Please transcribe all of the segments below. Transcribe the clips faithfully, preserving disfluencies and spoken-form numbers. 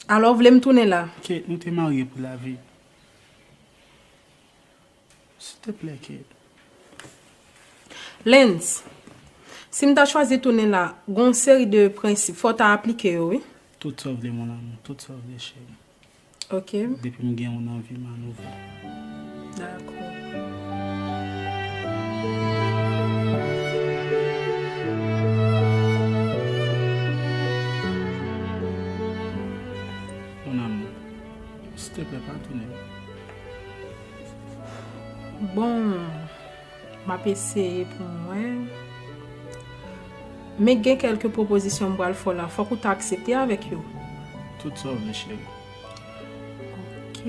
Alò, w vle m tounen la? Kate, nou te marye pou lavi. Silteplè, Kate. Lens, si m ta chwazi tounen la, gon seri de prensip, fò w ta aplike yo, wi. Tout sa w vle, mon amour, tout sa w vle, cheri. Ok. Depi m gen ou nan vi m, a nouvo. Dakò. Mon amour, silteplè, pa tounen. Bon, m ap eseye pou m wè. Men gen kèlke pwopozisyon m pral fè w la, fòk ou ta aksepte avèk yo. Tout sa w vle, cheri. Ok.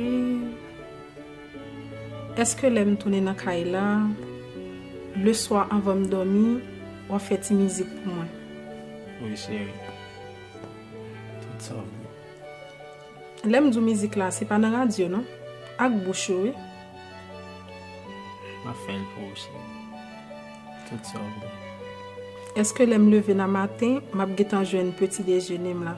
Èske lè m tounen nan kay la, leswa anvan m dòmi, w ap fè ti mizik pou mwen? Wi, cheri. Tout sa w vle. Lè m di w mizik la, se pa nan radyo, non. Ak bouch ou, wi. M ap fè l pou ou, cheri. Tout sa w vle. Èske lè m leve nan maten, m ap gentan jwenn peti dejene m la?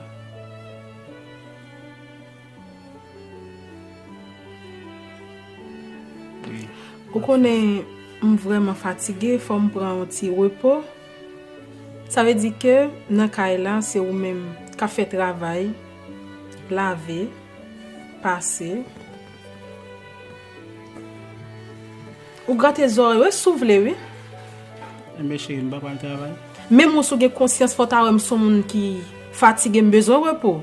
Wi. Ou konnen, m vrèman fatige, fò m pran yon ti repo. Sa vle di ke nan kay la, se ou menm k ap fè travay, lave, pase. Ou grate zòrèy, wi, si w vle, wi. Enben, cheri, m pa pral travay. Menm ou, si w gen konsyans, fò w ta wè m se yon moun ki fatige, m bezwen repo.